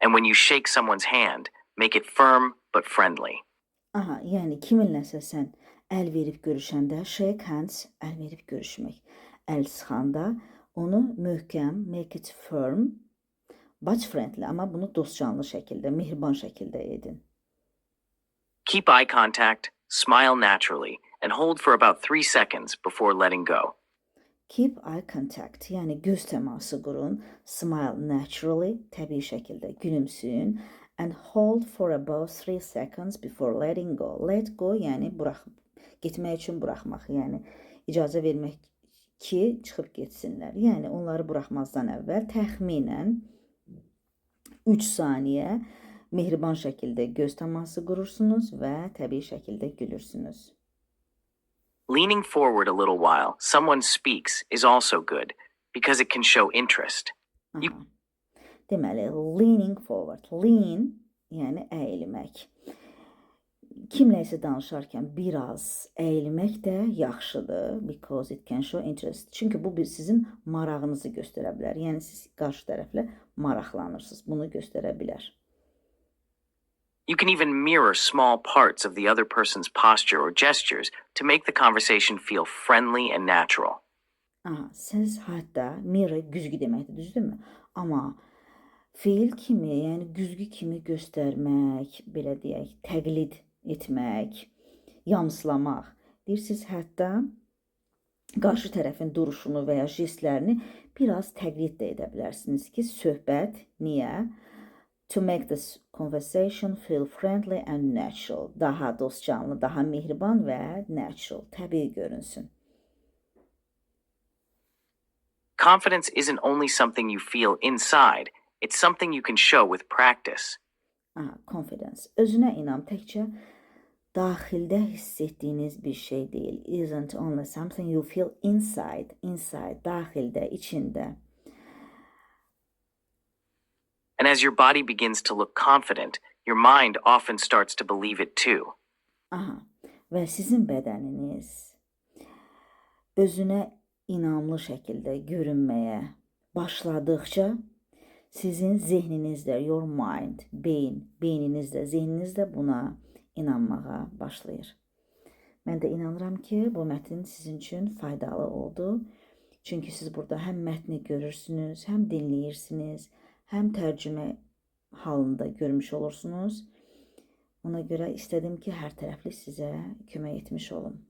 And when you shake someone's hand, make it firm but friendly. Aha, yəni kiminləsə sən əl verib görüşəndə, shake hands, əl verib görüşmək. Əl sıxanda onu möhkəm, make it firm, but friendly, amma bunu dostcanlı şəkildə, mehriban şəkildə edin. Keep eye contact, smile naturally, and hold for about 3 seconds before letting go. Keep eye contact, yəni göz təması qurun. Smile naturally, təbii şəkildə gülümsəyin. And hold for about 3 seconds before letting go. Let go, yəni burax, getmək üçün buraxmaq, yəni icazə vermək ki, çıxıb getsinlər. Yəni onları buraxmazdan əvvəl təxminən 3 saniyə mehriban şəkildə göz təması qurursunuz və təbii şəkildə gülürsünüz. Leaning forward a little while someone speaks is also good because it can show interest. You Aha. Deməli, leaning forward. Lean, yəni əyilmək. Kimlə isə danışarkən biraz əyilmək də yaxşıdır because it can show interest. Çünki bu bir sizin marağınızı göstərə bilər. Yəni siz qarşı tərəflə maraqlanırsınız. Bunu göstərə bilər. You can even mirror small parts of the other person's posture or gestures to make the conversation feel friendly and natural. Aha, siz hətta mirror güzgü deməkdir, düzdürmü? Amma feil kimi, yəni güzgü kimi göstərmək, belə deyək, təqlid etmək, yamsılamaq. Deyirsiniz, hətta qarşı tərəfin duruşunu və ya jestlərini biraz təqlid də edə bilərsiniz ki, söhbət niyə? To make this conversation feel friendly and natural. Daha dostcanlı, daha mehriban və natural, təbii görünsün. Confidence isn't only something you feel inside, it's something you can show with practice. Aha, confidence. Özünə inam təkcə daxildə hiss etdiyiniz bir şey deyil. Isn't only something you feel inside, inside, daxildə, içində. And as your body begins to look confident, your mind often starts to believe it too. Aha. Və sizin bədəniniz özünə inamlı şəkildə görünməyə başladıqca sizin zehniniz də, your mind, beyin, beyniniz də, zehniniz də buna inanmağa başlayır. Mən də inanıram ki, bu mətn sizin üçün faydalı oldu. Çünki siz burada həm mətni görürsünüz, həm dinləyirsiniz, həm tərcümə halında görmüş olursunuz. Ona görə istədim ki, hər tərəfli sizə kömək etmiş olum.